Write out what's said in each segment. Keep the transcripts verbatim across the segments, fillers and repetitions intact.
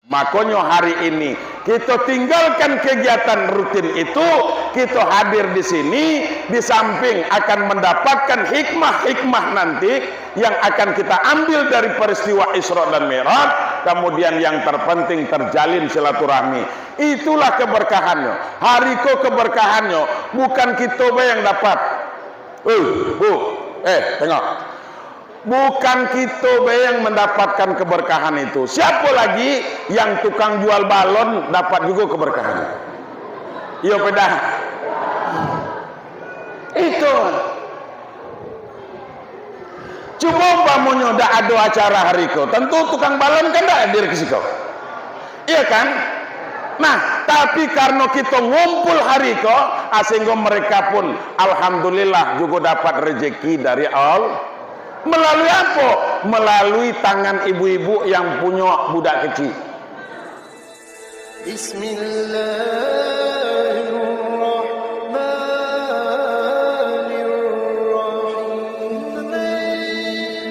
Makonyo hari ini, kito tinggalkan kegiatan rutin itu, kito hadir di sini, di samping akan mendapatkan hikmah-hikmah nanti yang akan kita ambil dari peristiwa Isra dan Mi'raj, kemudian yang terpenting terjalin silaturahmi. Itulah keberkahannyo. Hari ko keberkahannyo, bukan kito bae yang dapat. Eh, Bu, eh, tengok. Bukan kito bae yang mendapatkan keberkahan itu. Siapo lagi? Yang tukang jual balon dapat jugo keberkahan. Iyo, peda. Itu. Cubo umpamonyo dak ado acara hari ko, tentu tukang balon kan dak hadir ka siko. Iyo kan? Nah, tapi karano kito ngumpul hari ko, ah, sehinggo mereka pun, alhamdulillah, jugo dapat rezeki dari Allah. Melalui apo? Melalui tangan ibu-ibu yang punyo budak kecik. Bismillahirrahmanirrahim.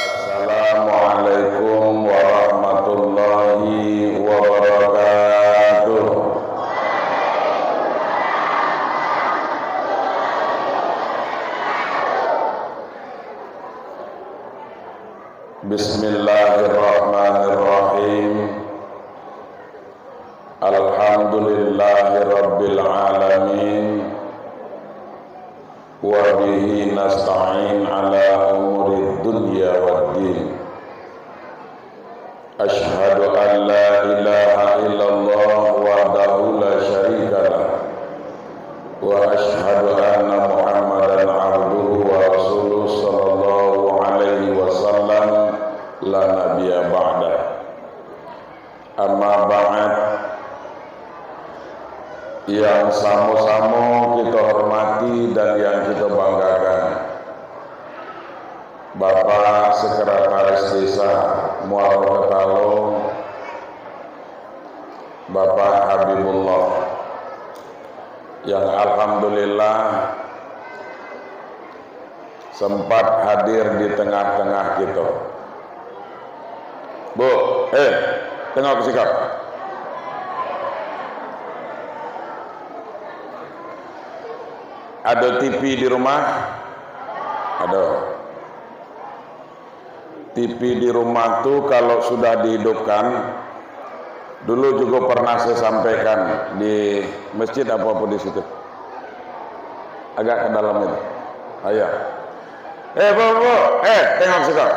Assalamualaikum warahmatullahi wabarakatuh. Bismillahirrahmanirrahim. Alhamdulillahirabbil alamin. Wa bihi nasta'in ala umurid dunya waddin. Asyhadu an la ilaha illallah wahdahu la syarika lah. Wa asyhadu anna Muhammadan abduhu wa rasuluh sallallahu alaihi wasallam la nabiyya ba'dah. Amma ba'd, yang samo-samo kito hormati dan yang kito banggakan, Bapak Sekretaris Desa Muaro Ketalo, Bapak Habibullah, yang alhamdulillah sempat hadir di tengah-tengah kito. Bu, eh, tengok ka siko. Ado T V di rumah? Ado. T V di rumah tu kalau sudah dihidupkan, dulu juga pernah saya sampaikan di masjid apa-apa di situ. Agak ke dalam itu. Ayo. Eh, Bu, Bu, eh, tengok siko.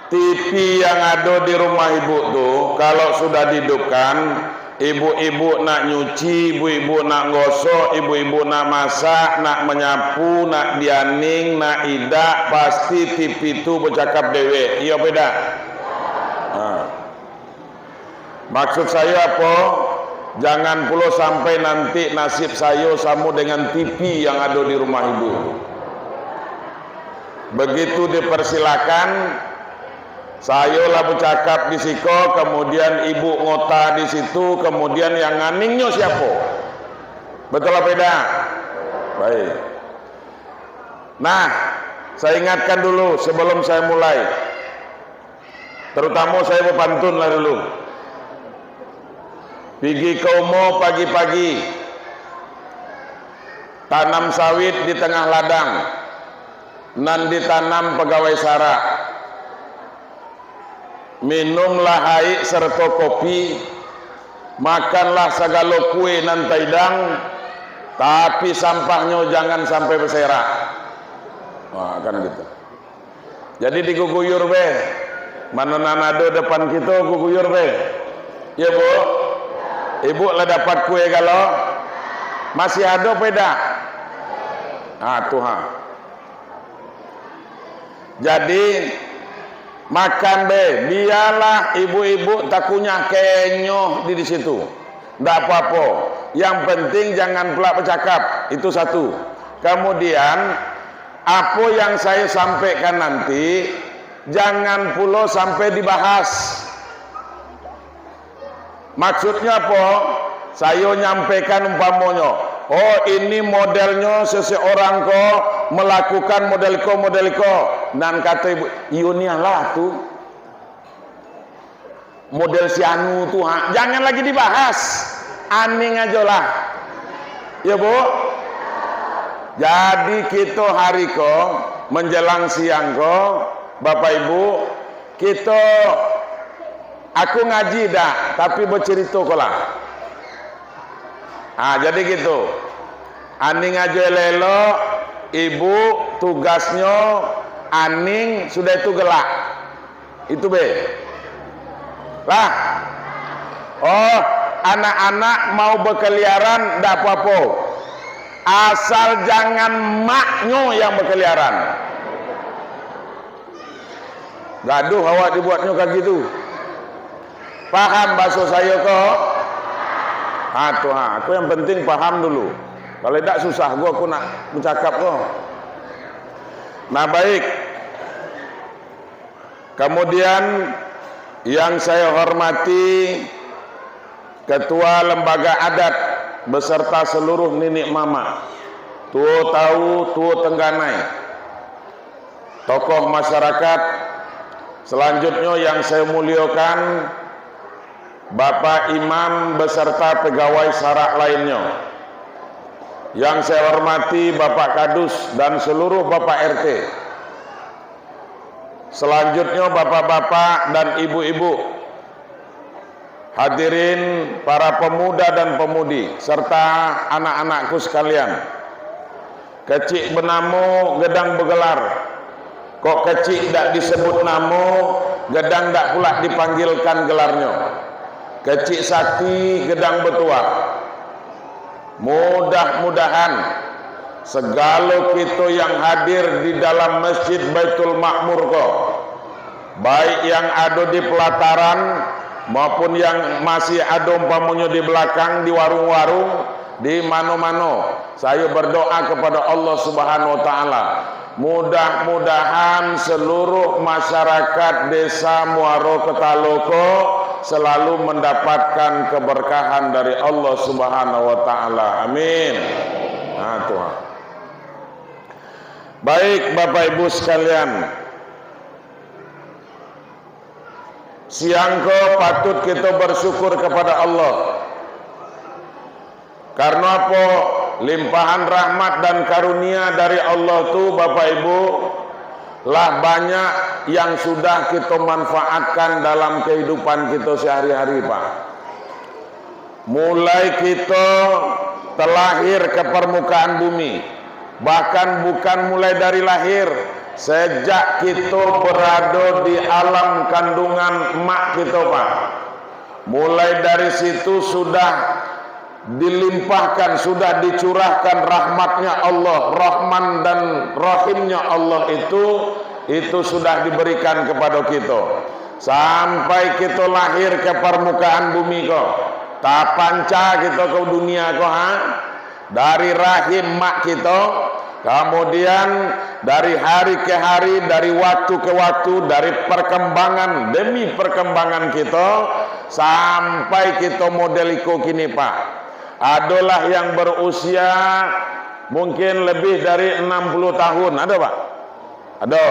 T V yang ado di rumah ibu tu, kalau sudah dihidupkan, ibu-ibu nak nyuci, ibu-ibu nak gosok, ibu-ibu nak masak, nak manyapu, nak dianing, nak idak, pasti T V tu bacakap dewek. Iyo apo idak? Ha. Maksud sayo apo? Jangan pulo sampai nanti nasib sayo samo dengan T V yang ado di rumah ibu. Begitu dipersilakan, sayo lah bacakap di siko, kemudian ibu ngota di situ, kemudian yang nganingnyo siapo? Betul apo idak? Baik. Nah, saya ingatkan dulu sebelum saya mulai. Terutamo saya bapantun lah dulu. Pigi ka umo pagi-pagi, tanam sawit di tangah ladang, nan ditanam pagawai sarak. Minumlah aik sarato kopi, makanlah sagalo kue nan taidang, tapi sampahnyo jangan sampai baserak. Wah, kan gitu. Jadi diguguyur be. Mano nan ado depan kito, guguyur be. Iyo, Bu? Ibu lah dapat kue galo? Masih ado apo idak? Ah, tu ha. Jadi, makan be. Bialah ibu-ibu takunyah kenyo di, di situ. Ndak apo-apo. Yang penting jangan pula bacakap. Itu satu. Kemudian, apo yang saya sampaikan nanti, jangan pulo sampai dibahas. Maksudnyo apo? Sayo nyampaikan umpamonyo, Oh, ini modelnyo seseorang ko melakukan model ko, model ko. Nan kato ibu, iyo nialah tu. Model si anu tu, ha, jangan lagi dibahas. Aning ajolah. Ya, Bu? Jadi, kito hari ko, menjelang siang ko, Bapak Ibu, kito, aku ngaji dak, tapi bacarito ko lah. Ha, jadi gitu. Aning ajo elok-elok, ibu tugasnyo aning, sudah itu gelak. Itu be. Lah. Oh, anak-anak mau berkeliaran, ndak apa-apa. Asal jangan maknyo yang berkeliaran. Gaduh awak dibuatnyo ka gitu. Paham bahaso sayo ko? Ha, tu ha. Aku yang penting paham dulu. Kalau tidak susah gua aku nak bercakap ko. Nah, baik. Kemudian, yang saya hormati Ketua Lembaga Adat beserta seluruh niniak mamak, tuo tawu, tuo tengganai, tokoh masyarakat, selanjutnyo yang saya muliokan, Bapak Imam beserta pegawai sarak lainnyo, yang saya hormati Bapak Kadus dan seluruh Bapak R T. Selanjutnyo, bapak-bapak dan ibu-ibu, hadirin, para pemuda dan pemudi, serta anak-anakku sekalian. Kecik benamo, gedang begelar. Kok kecik dak disebut namo, gedang dak pulak dipanggilkan gelarnyo. Kecik sakti, gedang batuah. Mudah-mudahan sagalo kito yang hadir di dalam Masjid Baitul Makmur ko, baik yang ado di pelataran maupun yang masih ado umpamonyo di belakang, di warung-warung, di mano-mano, sayo berdoa kepada Allah Subhanahu wa Ta'ala, mudah-mudahan seluruh masyarakat Desa Muaro Ketalo ko selalu mendapatkan keberkahan dari Allah Subhanahu wa Ta'ala. Amin. Nah, tu ha. Baik, Bapak Ibu sekalian, siang ko patut kito bersyukur kepada Allah. Karano apo? Limpahan rahmat dan karunia dari Allah tu, Bapak Ibu, lah banyak yang sudah kito manfaatkan dalam kehidupan kito sehari-hari, Pak. Mulai kito terlahir ke permukaan bumi, bahkan bukan mulai dari lahir, sejak kito berado di alam kandungan emak kito, Pak. Mulai dari situ sudah dilimpahkan, sudah dicurahkan rahmatnya Allah, Rahman dan Rahimnya Allah itu, itu sudah diberikan kepada kito. Sampai kito lahir ke permukaan bumi ko, tapanca kito ke dunia ko, ha? Dari rahim mak kito, kemudian dari hari ke hari, dari waktu ke waktu, dari perkembangan demi perkembangan kito, sampai kito model iko kini, Pak. Adolah yang berusia mungkin lebih dari enam puluh tahun, ada, Pak? Ada.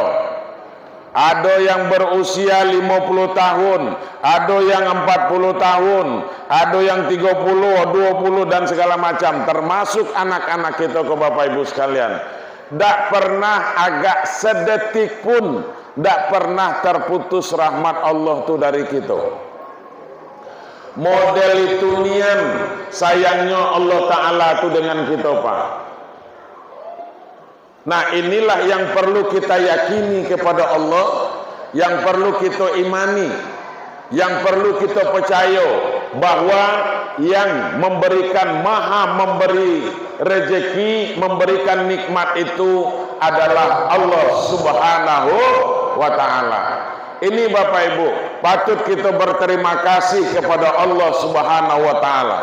Ado yang berusia limo puluh tahun, ado yang empat puluh tahun, ado yang tigo puluh, duo puluh, dan segala macam, termasuk anak-anak kito ko, Bapak Ibu sekalian. Dak pernah agak sedetik pun, dak pernah terputus rahmat Allah tu dari kito. Model itu nian sayangnyo Allah Ta'ala tu dengan kito, Pak. Nah, inilah yang perlu kita yakini kepada Allah, yang perlu kita imani, yang perlu kita percaya bahwa yang memberikan, maha memberi rezeki, memberikan nikmat itu adalah Allah Subhanahu wa Ta'ala. Ini, Bapak Ibu, patut kita berterima kasih kepada Allah Subhanahu wa Ta'ala.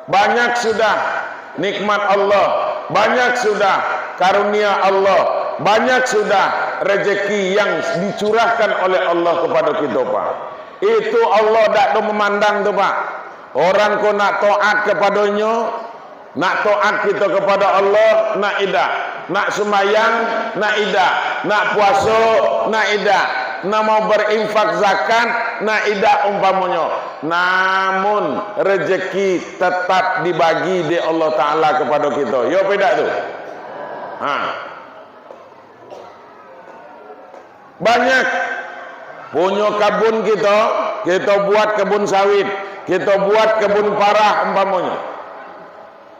Banyak sudah nikmat Allah, banyak sudah karunia Allah, banyak sudah rezeki yang dicurahkan oleh Allah kepada kita, Pak. Itu Allah dak do memandang tu, Pak. Orang ko nak taat kepadanya, Nak taat kito kepada Allah, nak indak. Nak sumbayang, nak indak. Nak puaso, nak indak. Nak mau berinfak zakat, nak indak umpamonyo. Namun, rezeki tetap dibagi dek Allah Ta'ala kepada kito. Yo, apo indak tu? Ha. Banyak punyo kabun kito, kito buat kabun sawit, kito buat kabun parah umpamonyo.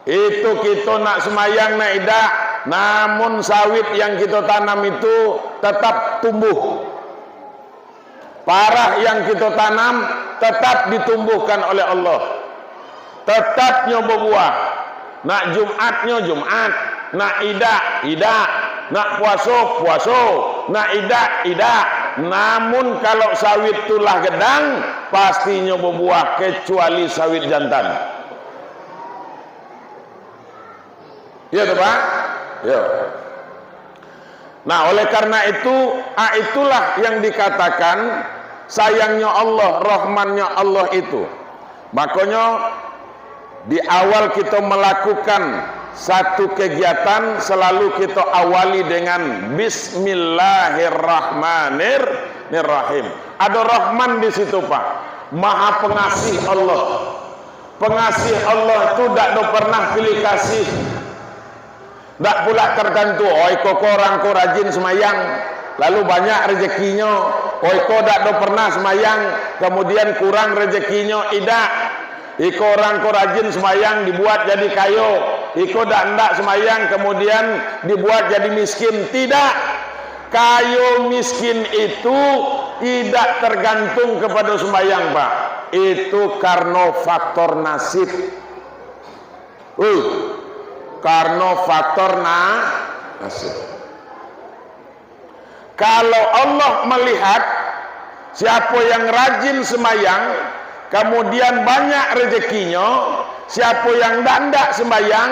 Itu kito nak sumayang, nak indak, namun sawit yang kito tanam itu tetap tumbuh. Parah yang kito tanam tetap ditumbuhkan oleh Allah. Tetap nyo babuah. Nak Jumat nyo Jumat, nak idak, idak, nak puaso, puaso, nak idak, idak. Namun kalau sawit tu lah gadang, pasti nyo babuah, kecuali sawit jantan. Iyo tu, Pak? Iyo. Nah, oleh karena itu, a, itulah yang dikatakan sayangnyo Allah, rahmannyo Allah itu. Makonyo, di awal kito malakukan satu kegiatan, selalu kito awali dengan Bismillahirrahmanirrahim. Ado Rahman di situ, Pak. Maha Pengasih Allah. Pengasih Allah tu dak do pernah pilih kasih. Dak pulak tertentu, oh, iko ko urang ko rajin sumayang, lalu banyak rezekinyo. Oh, iko dak do pernah sumayang, kemudian kurang rezekinyo. Idak. Iko urang ko rajin sumayang, dibuat jadi kayo. Iko dak ndak sumayang, kemudian dibuat jadi miskin. Tidak. Kayo miskin itu idak tergantung kepada sumayang, Pak. Itu karno faktor nasib. Uh, karno faktor na-, nasib. Kalau Allah melihat siapo yang rajin sembayang, kemudian banyak rezekinyo, siapo yang ndak-ndak sembayang,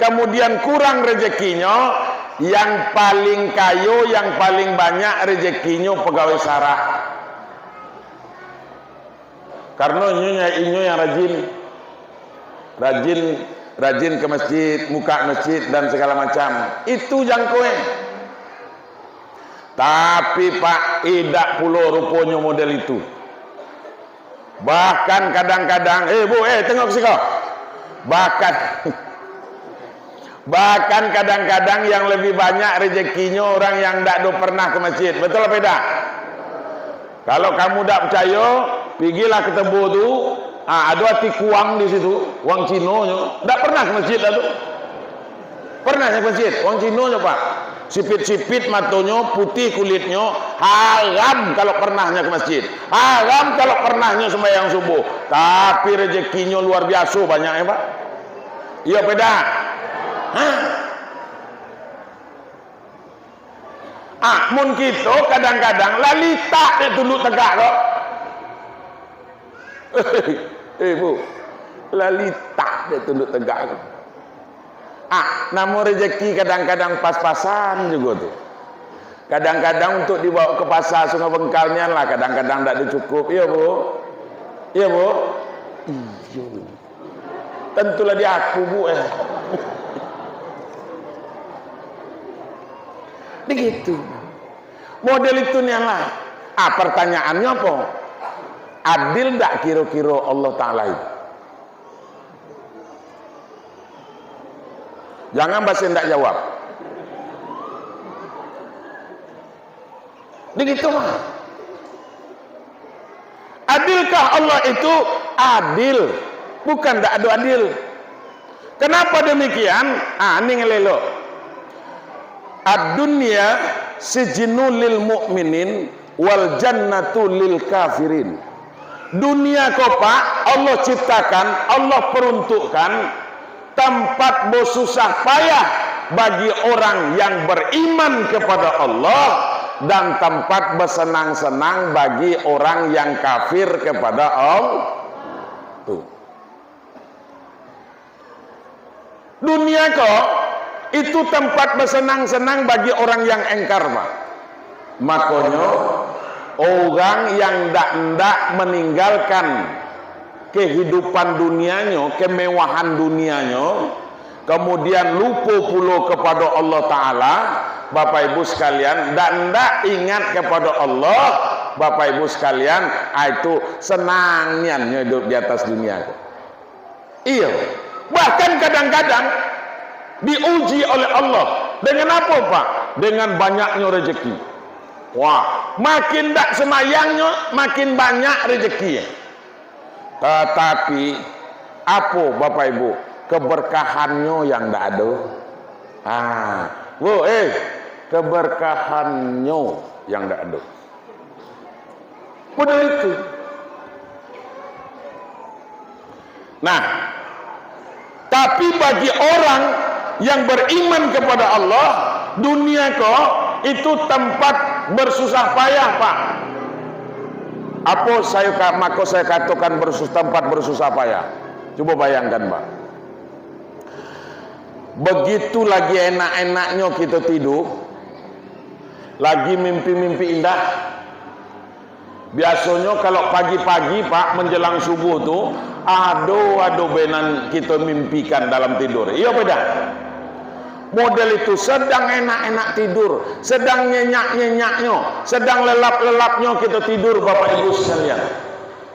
kemudian kurang rezekinyo, yang paling kayo, yang paling banyak rezekinyo pegawai sara. Karno inyo, inyo yang rajin, rajin, rajin ke masjid, muka masjid, dan segala macam. Itu jangko e. Tapi, Pak, idak pulo ruponyo model itu. Bahkan kadang-kadang, "Eh, Bu, eh, tengok siko." Bahkan, bahkan kadang-kadang yang lebih banyak rezekinyo orang yang ndak do pernah ke masjid. Betul apa idak? Kalau kamu dak picayo, pigilah ke Tebo tu, ah, ado ati kuang di situ, wang Cino nyo. Dak pernah ke masjid dah tu. Pernah nyo ke masjid, wang Cino nyo, Pak. Sipit-sipit matonyo, putih kulitnyo, haram kalau pernah nyo ke masjid. Haram kalau pernah nyo sembahyang subuh. Tapi rezekinyo luar biaso banyak, ya, Pak. Iyo, peda. Hah? Ah, mun kito kadang-kadang lah litak dek tunduak tagak ko. Eh, Bu, lah litak dek tunduak tagak ko. Ah, namo rezeki kadang-kadang pas-pasan jugo tu. Kadang-kadang untuk dibawa ke pasar Sungai Bengkal nian lah, kadang-kadang ndak ado cukup. Iyo, Bu? Iyo, Bu? Iyo. Tantulah di aku, Bu, eh. Begitu. Model itu nian lah. Ah, pertanyaannyo apo? Adil ndak kiro-kiro Allah Ta'ala itu? Jangan basi ndak jawab. Begitu mah. Adilkah Allah itu? Adil. Bukan ndak ado adil. Kenapa demikian? Ah, ni ngelelok. Ad-dunya sijnu lil mu'minin wal jannatu lil kafirin. Dunia ko, Pak, Allah ciptakan, Allah peruntukkan tempat bersusah payah bagi orang yang beriman kepada Allah dan tempat bersenang-senang bagi orang yang kafir kepada Allah. Tuh. Dunia ko, itu tempat bersenang-senang bagi orang yang engkar, Pak. Makonyo, orang yang ndak-ndak meninggalkan kehidupan dunianyo, kemewahan dunianyo, Kamudian lupo pulo kapado Allah Ta'ala, Bapak Ibu sakalian, dan ndak ingat kapado Allah, Bapak Ibu sakalian, ah, itu sanang nian nyo iduik di atas dunia ko. Iyo, bahkan kadang-kadang diuji oleh Allah. Dengan apo, Pak? Dengan banyaknyo rejeki. Wah, makin ndak sumbayangnyo, makin banyak rejeki. Tatapi, apo, Bapak Ibu? Keberkahannyo yang ndak ado. Ah, wo, eh, keberkahannyo yang ndak ado. Model itu. Nah, tapi bagi orang yang beriman kepada Allah, dunia ko itu tempat bersusah payah, Pak. Apo sayo ka-, mako sayo katokan bersus-, tempat bersusah payah? Cubo bayangkan, Pak. Begitu lagi enak-enaknyo kito tidur, lagi mimpi-mimpi indah. Biasonyo kalau pagi-pagi, Pak, menjelang subuh tu, ado-ado be nan kito mimpikan dalam tidur. Iyo, beda. Model itu, sedang enak-enak tidur, sedang nyenyak-nyenyaknyo, sedang lelap-lelapnyo kito tidur, Bapak Ibu sekalian.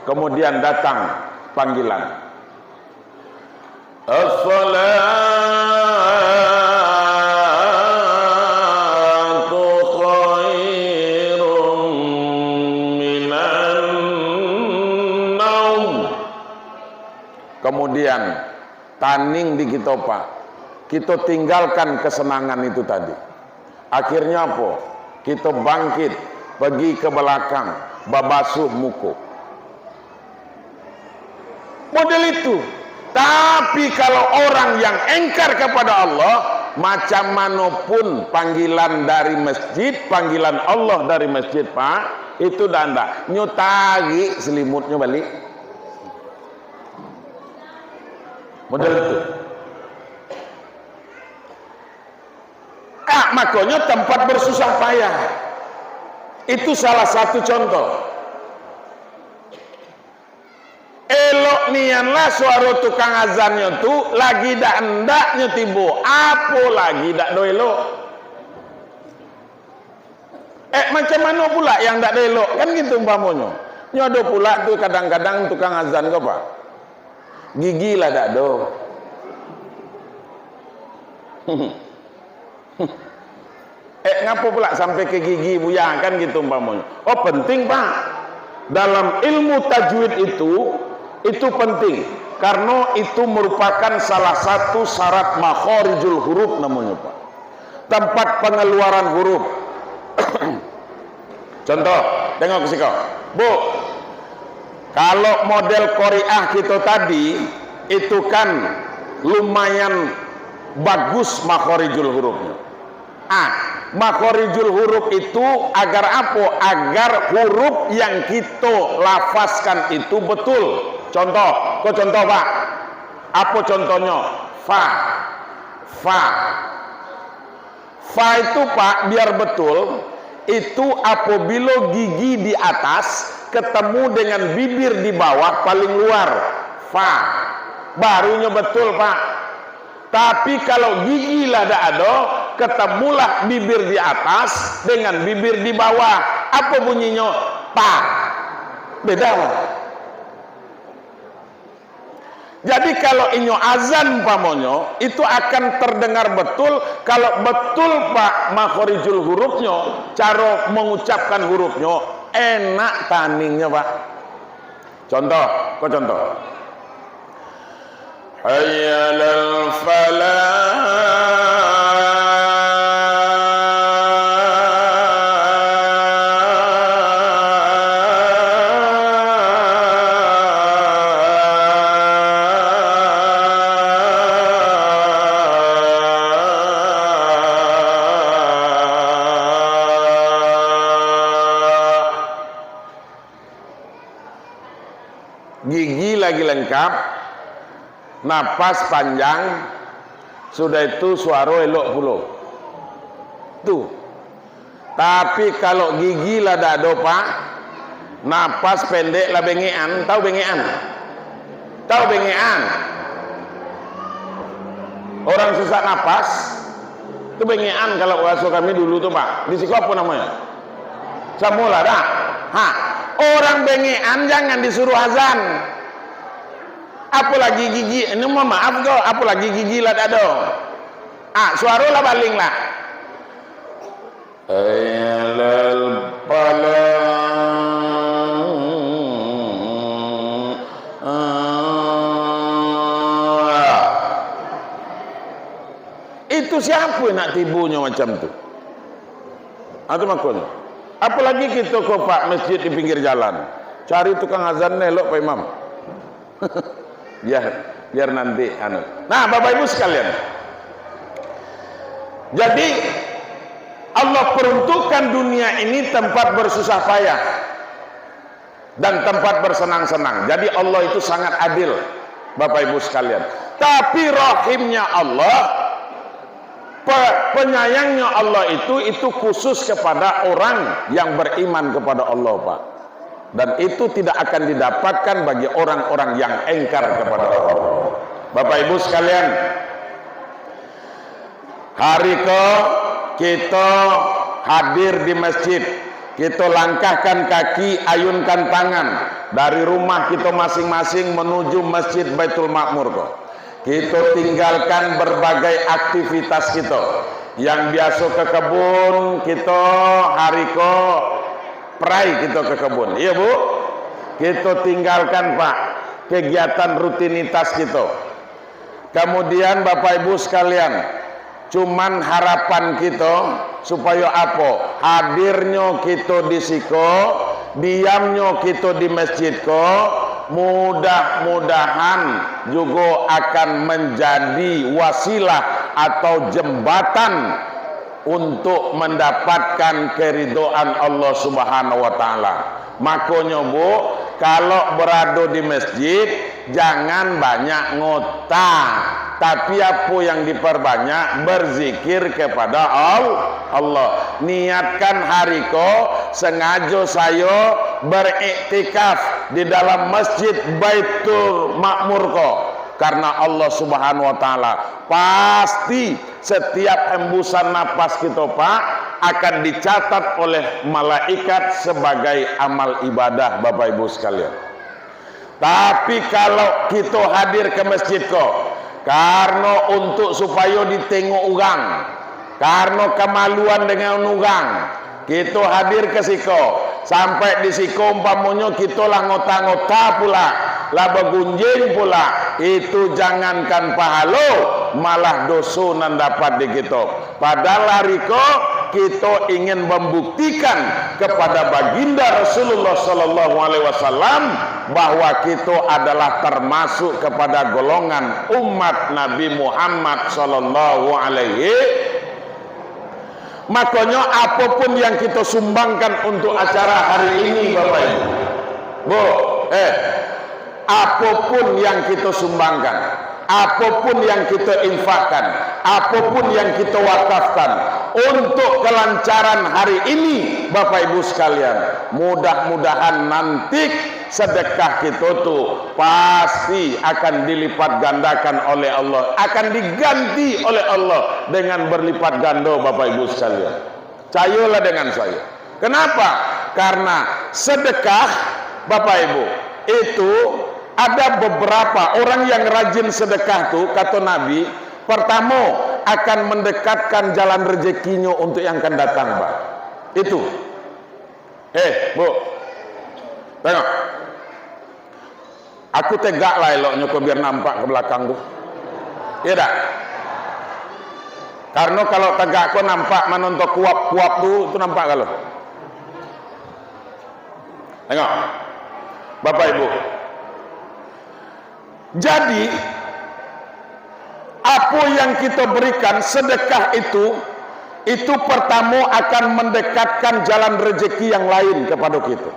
Kemudian datang panggilan. As-salatu khairum minan naum. Kemudian, taning di kito, Pak. Kito tinggalkan kesenangan itu tadi. Akhirnyo apo? Kito bangkit, pagi ka balakang, babasuah muko. Model itu. Tapi, kalau orang yang engkar kepada Allah, macam mano pun panggilan dari masjid, panggilan Allah dari masjid, Pak, itu ndak, ndak. Nyo tarik selimutnyo balik. Model itu. Ah, makonyo tempat bersusah payah. Itu salah satu contoh. Elok nianlah suaro tukang azannyo tu, lagi dak andaknyo tibo, apo lagi dak do elok. Eh, macam mano pula yang dak do elok? Kan gitu umpamonyo. Nyo ado pula tu kadang-kadang tukang azan ko, Pak. Gigi lah dak do. Eh, ngapo pula sampai ke gigi, Buya? Kan gitu umpamonyo. Oh, penting, Pak. Dalam ilmu tajwid itu, itu penting. Karena itu merupakan salah satu syarat makharijul huruf namonyo, Pak. Tempat pengeluaran huruf. Contoh, tengok ke siko. Bu, kalau model qariah kito tadi, itu kan lumayan bagus makharijul hurufnyo. Ah, makharijul huruf itu agar apo? Agar huruf yang kito lafazkan itu betul. Contoh, ko contoh, Pak. Apo contohnyo? Fa. Fa. Fa itu, Pak, biar betul, itu apabilo gigi di atas ketemu dengan bibir di bawah paling luar. Fa. Barunyo betul, Pak. Tapi, kalau gigi lah dak ado, ketemulah bibir di atas dengan bibir di bawah. Apo bunyinyo? Pa. Beda, Pak. Jadi, kalau inyo azan umpamonyo, itu akan terdengar betul, kalau betul, Pak, makharijul hurufnyo, caro mengucapkan hurufnyo, enak taningnyo, Pak. Contoh, ko contoh. Hayya 'alal falah. Gigi lagi lengkap, napas panjang, sudah itu suaro elok pulo. Tu. Tapi, kalau gigi lah dak ado, Pak, napas pendek lah bengekan. Tahu bengekan? Tahu bengekan? Orang sesak napas, tu bengekan kalau bahaso kami dulu tu, Pak. Di siko apo namonyo? Samo lah, dah. Ha, orang bengekan jangan disuruh azan. Apolagi gigi, ini mohon maaf ko, apolagi gigi lah dak ado. Ah, suaro lah baling lah. Hayya 'alal falah. Ah. Itu siapo nak tibonyo macam tu? Ah, tu makonyo. Apolagi kito ko, Pak, masjid di pinggir jalan. Cari tukang azan elok, Pak Imam. Biar, biar nanti anu. Nah, Bapak Ibu sekalian. Jadi, Allah peruntukkan dunia ini tempat bersusah payah dan tempat bersenang-senang. Jadi, Allah itu sangat adil, Bapak Ibu sekalian. Tapi rahimnya Allah, pe-, penyayangnya Allah itu, itu khusus kepada orang yang beriman kepada Allah, Pak. Dan itu tidak akan didapatkan bagi orang-orang yang engkar kepada Allah. Bapak Ibu sekalian, hari ko kito hadir di masjid, kito langkahkan kaki, ayunkan tangan dari rumah kito masing-masing menuju Masjid Baitul Makmur ko. Kito tinggalkan berbagai aktivitas kito. Yang biaso ke kebun, kito hari ko prai kito ke kebun. Iyo, Bu? Kito tinggalkan, Pak, kegiatan rutinitas kito. Kemudian, Bapak Ibu sekalian, cuman harapan kito, supayo apo? Hadirnyo kito di siko, diamnyo kito di masjid ko, mudah-mudahan jugo akan manjadi wasilah atau jambatan untuk mandapatkan keridhaan Allah Subhanahu wa Ta'ala. Makonyo, Bu, kalau barado di masjid, jangan banyak ngota, tapi apo yang diperbanyak, berzikir kepada Al-, Allah. Niatkan hari ko, sengajo sayo beriktikaf di dalam Masjid Baitul Makmur ko, karena Allah Subhanahu wa Ta'ala pasti setiap hembusan napas kito, Pak, akan dicatat oleh malaikat sebagai amal ibadah, Bapak Ibu sekalian. Tapi kalau kito hadir ke masjid ko, karno untuk supayo ditengok urang, karno kamaluan dengan urang, kito hadir ke siko, sampai di siko umpamonyo kito lah ngota-ngota pula, lah bagunjing pula, itu jangankan pahalo, malah doso nan dapat di kito. Padahal hari ko kito ingin membuktikan kepada Baginda Rasulullah sallallahu alaihi wasallam bahwa kito adalah termasuk kepada golongan umat Nabi Muhammad sallallahu alaihi. Makonyo, apopun yang kito sumbangkan untuk acara hari ini, Bapak Ibu, Bu, eh, apopun yang kito sumbangkan, apopun yang kito infakkan, apopun yang kito wakafkan untuk kelancaran hari ini, Bapak Ibu sekalian, mudah-mudahan nanti sedekah kito tu pasti akan dilipat gandakan oleh Allah, akan diganti oleh Allah dengan berlipat gando, Bapak Ibu sekalian. Cayolah dengan saya. Kenapa? Karena sedekah, Bapak Ibu, itu ada beberapa orang yang rajin sedekah tu, kata Nabi, pertama akan mendekatkan jalan rezekinya untuk yang akan datang, Pak. Itu. Eh, Bu. Tengok. Aku tegak lah eloknyo ko, biar nampak ke belakang tu. Iya dak? Karena kalau tegak ko nampak manontok kuap-kuap tu, tu nampak kalau. Tengok. Bapak Ibu. Jadi, apo yang kita berikan sedekah itu, itu pertama akan mendekatkan jalan rezeki yang lain kepada kita.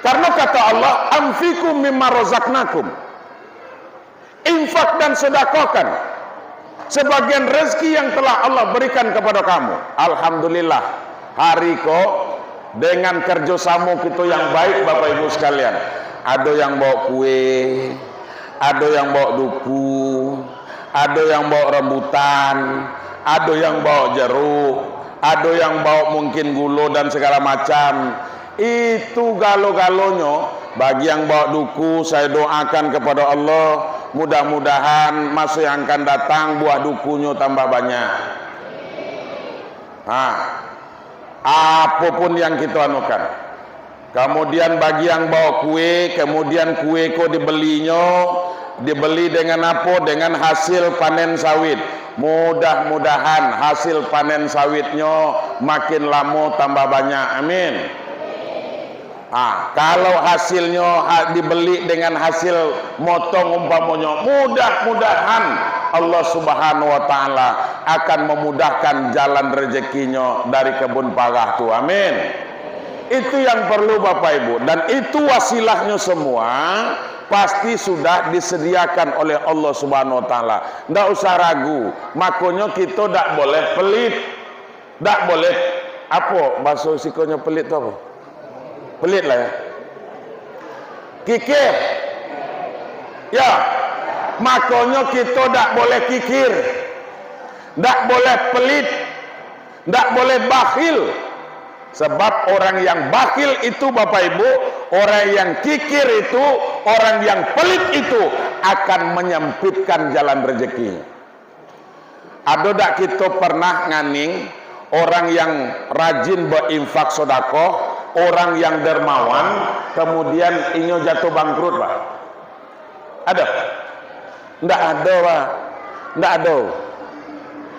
Karena kata Allah, "Anfiqu mimma razaqnakum." Infak dan sedekahkan sebagian rezeki yang telah Allah berikan kepada kamu. Alhamdulillah, hari ko dengan kerjasama kita yang baik, Bapak Ibu sekalian, ada yang bawa kue, Ado yang bawa duku, ado yang bawa rambutan, ado yang bawa jeruk, ado yang bawa mungkin gulo dan segala macam. Itu galo-galonyo, bagi yang bawa duku, saya doakan kepada Allah, mudah-mudahan masa yang akan datang buah dukunyo tambah banyak. Ha, apapun yang kita anukan. Kemudian bagi yang bawa kue, kemudian kue ko dibelinyo, dibeli dengan apo? Dengan hasil panen sawit. Mudah-mudahan hasil panen sawitnyo makin lamo tambah banyak. Amin. Ah, kalau hasilnyo ha-, dibeli dengan hasil motong umpamonyo, mudah-mudahan Allah Subhanahu wa Ta'ala akan memudahkan jalan rezekinyo dari kebun parah tu. Amin. Itu yang perlu, Bapak Ibu. Dan itu wasilahnyo semua pasti sudah disediakan oleh Allah Subhanahu wa Ta'ala. Ndak usah ragu. Makonyo kito ndak boleh pelit. Ndak boleh, apo bahaso sikonyo pelit tu apo? Pelit lah ya. Kikir. Ya. Makonyo kito ndak boleh kikir. Ndak boleh pelit. Ndak boleh bakhil. Sebab orang yang bakhil itu, Bapak Ibu, orang yang kikir itu, orang yang pelit itu akan menyempitkan jalan rezeki. Ado dak kito pernah nganing orang yang rajin berinfak sodakoh, orang yang dermawan, kemudian inyo jatuh bangkrut, Pak? Ado? Ndak ado, Pak. Ndak ado.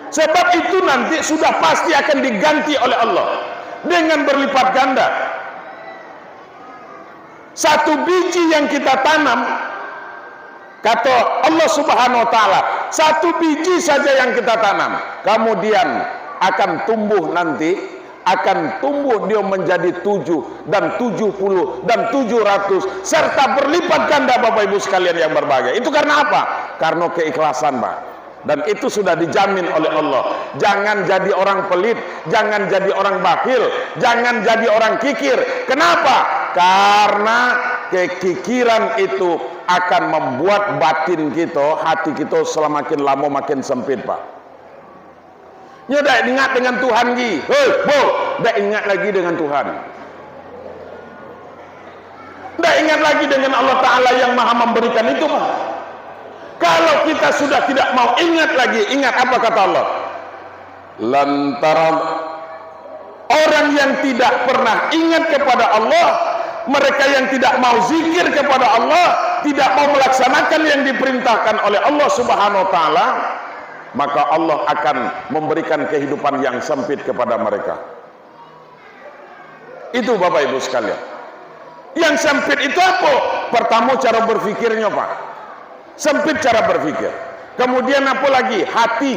Sebab itu nanti sudah pasti akan diganti oleh Allah dengan berlipat ganda. Satu biji yang kita tanam, kata Allah Subhanahu wa Ta'ala, satu biji saja yang kita tanam, kemudian akan tumbuh nanti, akan tumbuh dia menjadi tujuh dan tujuh puluh dan tujuh ratus, serta berlipat ganda, Bapak Ibu sekalian yang berbahagia. Itu karena apa? Karena keikhlasan, Pak. Dan itu sudah dijamin oleh Allah. Jangan jadi orang pelit, jangan jadi orang bakhil, jangan jadi orang kikir. Kenapa? Karena kekikiran itu akan membuat batin kita, hati kita semakin lama makin sempit, Pak. Nyo dak ingat dengan Tuhan gi. Hei, bo, dak ingat lagi dengan Tuhan. Ndak ingat lagi dengan Allah Ta'ala yang Maha Memberikan itu, Pak. Kalau kita sudah tidak mau ingat lagi, ingat apa kata Allah? Lantaran orang yang tidak pernah ingat kepada Allah, mereka yang tidak mau zikir kepada Allah, tidak mau melaksanakan yang diperintahkan oleh Allah Subhanahu wa Ta'ala, maka Allah akan memberikan kehidupan yang sempit kepada mereka. Itu, Bapak Ibu sekalian. Yang sempit itu apa? Pertama, cara berpikirnya, Pak. Sempit cara berpikir. Kemudian apa lagi? Hati.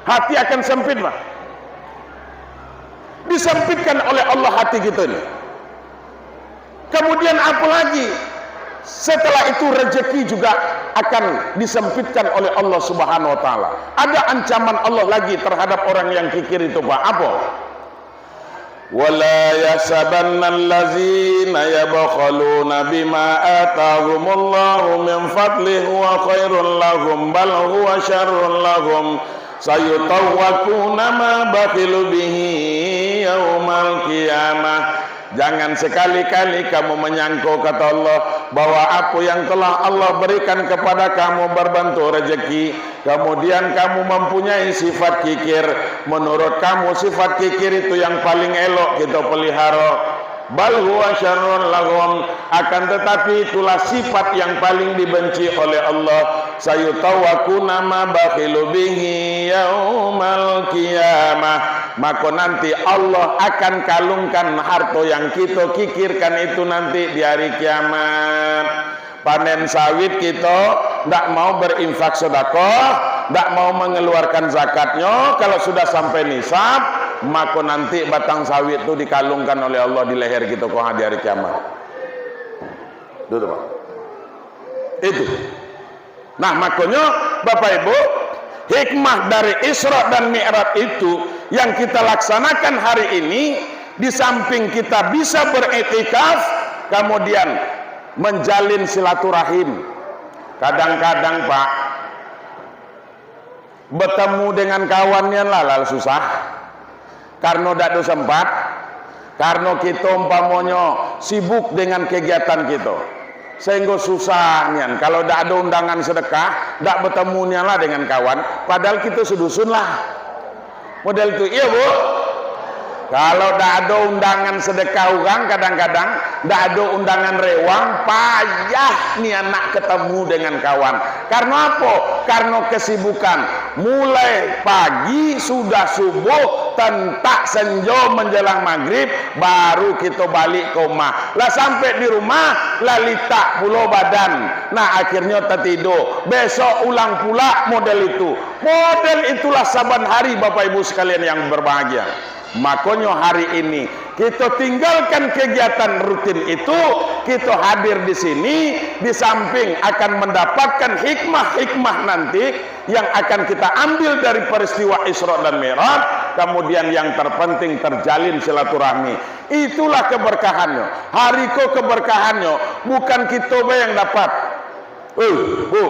Hati akan sempit, Pak. Disempitkan oleh Allah hati kita ini. Kemudian apa lagi? Setelah itu rezeki juga akan disempitkan oleh Allah Subhanahu wa Ta'ala. Ada ancaman Allah lagi terhadap orang yang kikir itu, Pak. Apa? Wala yahsabanna allazina yabkhaluna bima atahumullahu min fadlihi huwa khairul lahum, bal huwa syarrul lahum, sayutawwakuna ma bakhilu bihi yaumal qiyamah. Jangan sekali-kali kamu menyangko, kata Allah, bahwa apa yang telah Allah berikan kepada kamu berbentuk rezeki, kemudian kamu mempunyai sifat kikir. Menurut kamu, sifat kikir itu yang paling elok kita pelihara. Bal huwa syarrun lahum, akan tetapi itulah sifat yang paling dibenci oleh Allah. Sayutawwakuna ma bakhilu bihi yaumal qiyamah. Mako nanti Allah akan kalungkan harto yang kito kikirkan itu nanti di hari kiamat. Panen sawit kito ndak mau berinfak sedekah, ndak mau mengeluarkan zakatnyo, kalau sudah sampai nisab, mako nanti batang sawit tu dikalungkan oleh Allah di leher kito ko ha di hari kiamat. Itu, Pak. Itu. Nah, makonyo, Bapak Ibu, hikmah dari Isra dan Mi'raj itu yang kita laksanakan hari ini, di samping kita bisa beriktikaf, kemudian menjalin silaturahim. Kadang-kadang, Pak, batamu dengan kawan nian lah, lah susah. Karano dak ado sempat, karano kito umpamonyo sibuk dengan kegiatan kito, sahinggo susah nian. Kalau dak ado undangan sedekah, dak batamu nian lah dengan kawan, padahal kito sedusun lah. Model tu, iyo, Bu? Kalau dak ado undangan sedekah urang, kadang-kadang dak ado undangan rewang, payah nian nak katamu dengan kawan. Karano apo? Karano kesibukan. Mulai pagi sudah subuh, tentak senjo menjelang magrib, baru kito balik ka rumah. Lah sampai di rumah, lah litak pulo badan. Nah, akhirnyo tatido. Besok ulang pula model itu. Model itulah saban hari, Bapak Ibu sekalian yang berbahagia. Makonyo hari ini, kito tinggalkan kegiatan rutin itu, kito hadir di sini, di samping akan mendapatkan hikmah-hikmah nanti yang akan kita ambil dari peristiwa Isra dan Mi'raj, kemudian yang terpenting terjalin silaturahmi. Itulah keberkahannyo. Hari ko keberkahannyo, bukan kito bae yang dapat. Eh, Bu,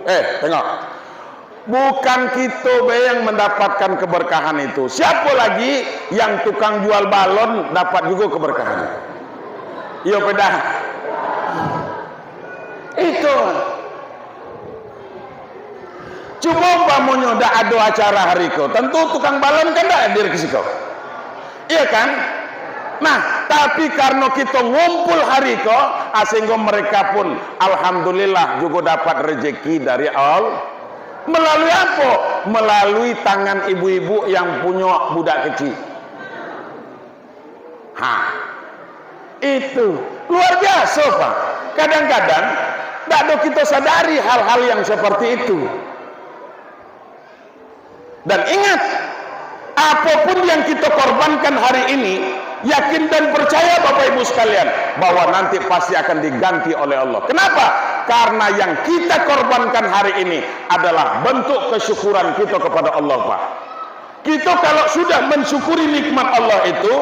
eh, tengok. Bukan kito bae yang mendapatkan keberkahan itu. Siapo lagi yang tukang jual balon dapat jugo keberkahan? Iyo, pedah. Itu. Cubo umpamonyo dak ado acara hari ko, tentu tukang balon kan dak hadir ka siko. Iyo kan? Nah, tapi karano kito ngumpul hari ko, ah, sahinggo mereka pun, alhamdulillah, jugo dapat rejeki dari Allah. Melalui apo? Melalui tangan ibu-ibu yang punyo budak kecik. Ha, itu luar biaso, Pak. Kadang-kadang, dak ado kito sadari hal-hal yang seperti itu. Dan ingat, apapun yang kita korbankan hari ini, yakin dan percaya, Bapak Ibu sekalian, bahwa nanti pasti akan diganti oleh Allah. Kenapa? Karena yang kita korbankan hari ini adalah bentuk kesyukuran kita kepada Allah, Pak. Kita kalau sudah mensyukuri nikmat Allah itu,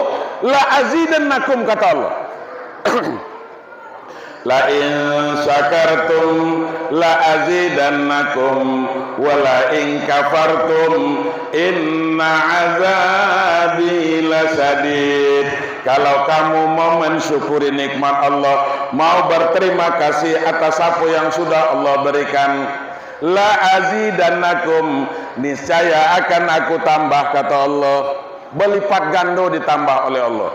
la azidannakum, kata Allah. La in syakartum la azidannakum, wa la in kafartum inna azabi lasyadid. Kalau kamu mau mensyukuri nikmat Allah, mau berterima kasih atas apa yang sudah Allah berikan, la azidannakum, niscaya akan Aku tambah, kata Allah. Berlipat gando ditambah oleh Allah.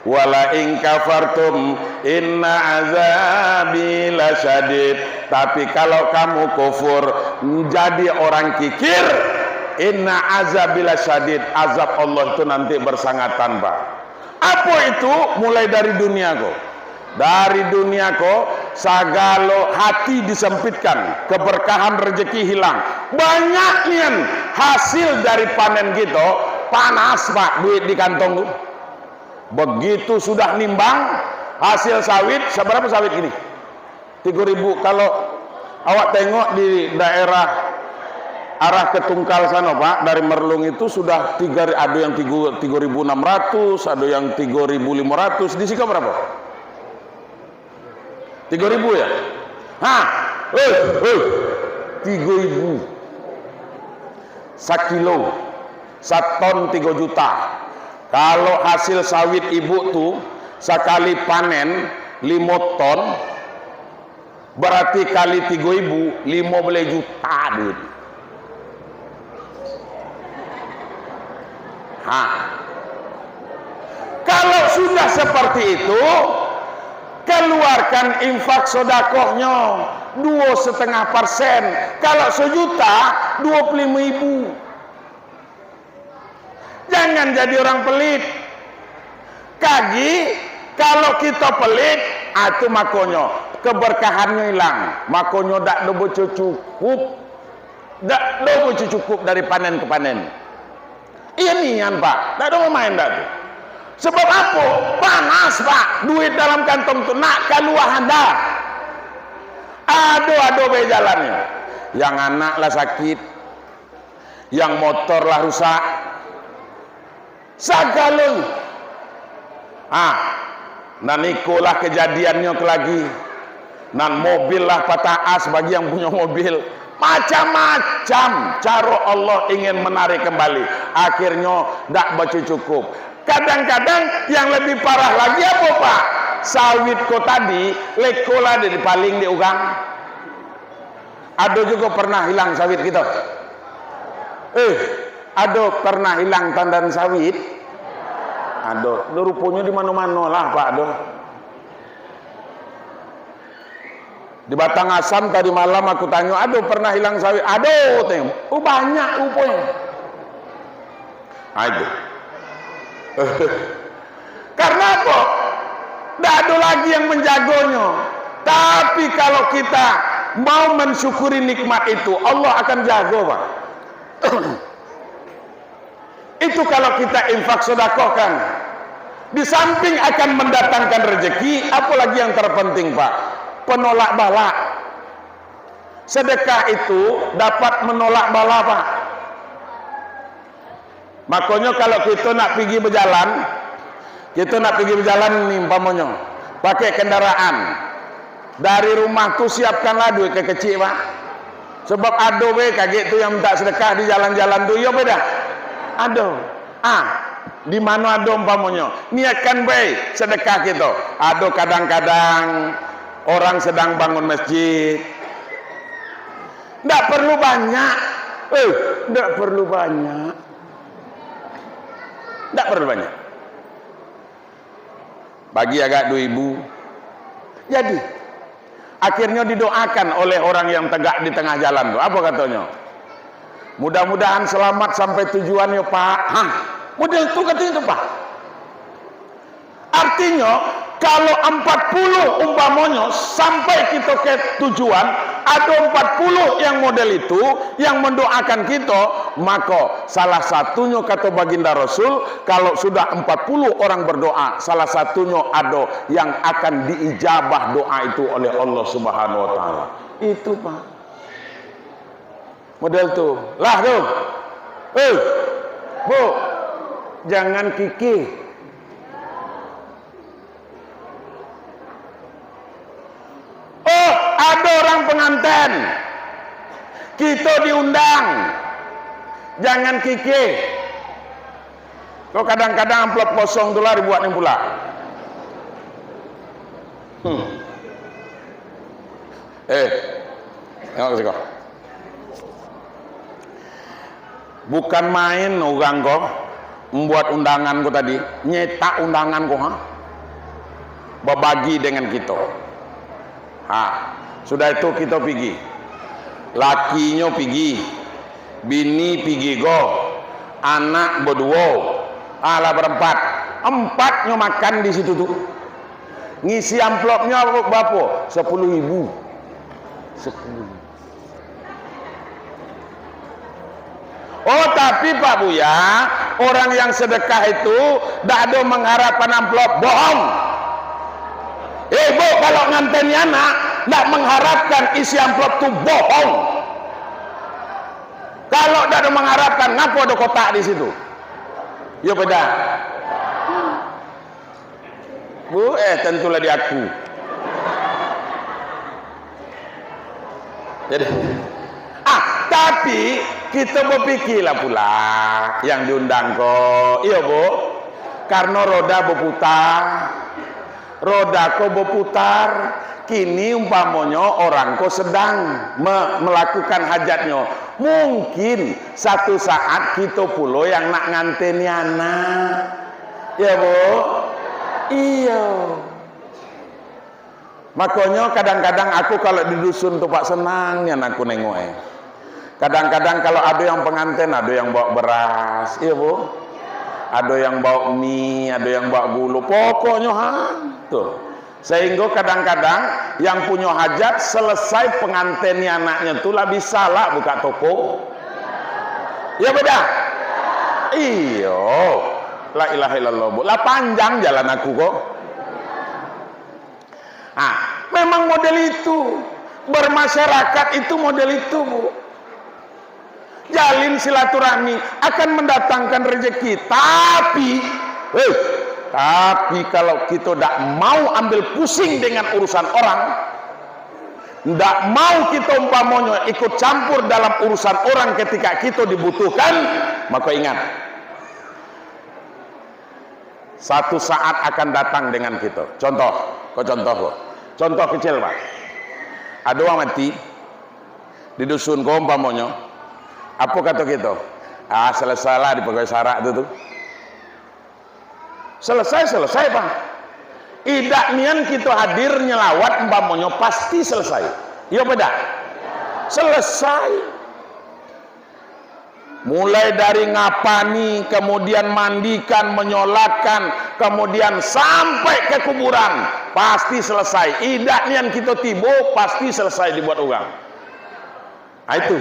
Wala in kafartum inna azabi lasyadid. Tapi kalau kamu kufur, menjadi orang kikir, inna azabi lasyadid, azab Allah itu nanti bersangatan, Pak. Apa itu? Mulai dari dunia ko. Dari dunia ko, sagalo hati disempitkan, keberkahan rezeki hilang. Banyak nian hasil dari panen kito, panas, Pak, duit di kantong tu. Begitu sudah nimbang hasil sawit, seberapa sawit gini? Tigo ribu. Kalau awak tengok di daerah arah ke Tungkal sana, Pak, dari Merlung itu sudah tiga, ada yang tigo, tigo ribu enam ratus, ada yang tigo ribu lima ratus. Di siko berapa? Tigo ribu, ya? Ha, eh, eh, tigo ribu. Sakilo, saton tigo juta. Kalau hasil sawit ibu tu, sakali panen limo ton, berarti kali tigo ribu, limo baleh juta duit. Ha. Kalau sudah seperti itu, keluarkan infak sodakohnyo, dua setengah persen. Kalau sejuta, dua puluh lima ribu. Jangan jadi orang pelit. Kagi, kalau kito pelit, ah, tu makonyo keberkahannyo ilang. Makonyo dak do bacukup. Dak do bacukup dari panen ke panen. Iyo nian, Pak. Dak do main dak tu. Sebab apo? Panas, Pak. Duit dalam kantong tu nak kalua handak. Ado-ado bae jalannyo. Yang anak lah sakit, yang motor lah rusak. Sagalo. Ah, nan iko lah kejadiannyo ke lagi. Nan mobil lah patah as bagi yang punyo mobil. Macam-macam caro Allah ingin menarik kembali. Akhirnyo dak bacukup. Kadang-kadang yang lebih parah lagi apo, Pak? Sawit ko tadi, leko lah dipaling dek urang. Ado jugo pernah hilang sawit kito? Eh, ado pernah hilang tandan sawit? Ado. Ruponyo di mano-mano lah, Pak, ado. Di Batang Asam tadi malam aku tanyo, "Ado pernah hilang sawit?" "Ado," tanyo. "Oh, banyak ruponyo." Ah, itu. Karena apa? Ndak ado lagi yang menjagonyo. Tapi kalau kita mau mensyukuri nikmat itu, Allah akan jago, Pak. Itu kalau kita infak, sedekahkan. Di samping akan mendatangkan rezeki, apalagi yang terpenting, Pak? Penolak bala. Sedekah itu dapat menolak bala, Pak. Makonyo, kalau kito nak pigi bajalan, kito nak pigi bajalan ni, umpamonyo, pakai kendaraan. Dari rumah tu siapkanlah duit ka kecik, Pak. Sabab ado be kagek tu yang minta sedekah di jalan-jalan tu, iyo beda? Ado. Ah, di mano ado umpamonyo, niatkan bae sedekah kito. Ado kadang-kadang orang sedang bangun masjid. Ndak perlu banyak. Eh, ndak perlu banyak. Ndak perlu banyak. Bagi agak dua ribu. Jadi, akhirnyo didoakan oleh orang yang tegak di tengah jalan tu. Apo katonyo? "Mudah-mudahan selamat sampai tujuan yo, Pak." Hah, model tu katonyo tu, Pak. Artinyo, kalau empat puluh umpamonyo sampai kito ka tujuan, ado empat puluh yang model itu, yang mendoakan kito, mako salah satunyo, kato Baginda Rasul, kalau sudah empat puluh orang berdoa, salah satunyo ado yang akan diijabah doa itu oleh Allah Subhanahu wa Ta'ala. Itu, Pak. Model tu. Lah tu. Eh, Bu, jangan kikih. Oh, ado orang penganten. Kito diundang. Jangan kikih. Kok kadang-kadang amplop kosong tu lah dibuat ni pula. Hmm. Eh, tengok ka siko. Bukan main urang ko, mambuat undangan ko tadi, nyetak undangan ko, ha? Babagi dengan kito. Ha, sudah itu kito pigi. Lakinyo pigi, bini pigi go, anak baduo, alah barempat. Empatnyo makan di situ tu. Ngisi amplopnyo barapo? Sapuluah ribu. Sapuluah ribu. Oh, tapi Pak Buya, orang yang sedekah itu dak ado mengharapkan amplop, bohong. Eh, Bu, kalau nganteni anak, dak mengharapkan isi amplop tu, bohong. Kalau dak ado mengharapkan, ngapo ado kotak di situ? Yo, beda. Bu, eh, tentulah di aku. Jadi, ah, tapi kito bapikirlah pula yang diundang ko. Iyo, Bu. Karno roda baputar. Roda ko baputar. Kini umpamonyo orang ko sedang me-, melakukan hajatnyo. Mungkin satu saat kito pulo yang nak nganteni anak. Iyo, Bu? Iyo. Makonyo kadang-kadang aku kalau di dusun tu, Pak, senang nian aku nengok, eh. Kadang-kadang kalau ado yang penganten, ado yang bawa beras, iyo, Bu? Ado yang bawa mi, ado yang bawa gulo. Pokoknyo, ha, tu. Sehinggo kadang-kadang yang punyo hajat selesai penganten ni anaknyo tu lah bisa lah buka toko. Iyo, beda? Iyo. La ilaha illallah, Bu. Lah panjang jalan aku ko. Ah, memang model itu. Bermasyarakat itu model itu, Bu. Jalin silaturahmi akan mendatangkan rezeki. Tapi, eh, tapi kalau kito dak mau ambil pusing dengan urusan orang, Ndak mau kito umpamonyo ikut campur dalam urusan orang ketika kito dibutuhkan, mako ingat, satu saat akan datang dengan kito. Contoh, ko contoh ko. Contoh kecil, Pak. Ado urang mati di dusun ko umpamonyo. Apo kato kito? Ah, selesailah di pegawai sarak tu, tu. Selesai, selesai, Pak. Idak nian kito hadir nyelawat, umpamonyo, pasti selesai. Iyo apa idak? Selesai. Mulai dari ngapani, kemudian mandikan, menyolatkan, kemudian sampai ke kuburan, pasti selesai. Idak nian kito tibo, pasti selesai dibuat urang. Ah, itu.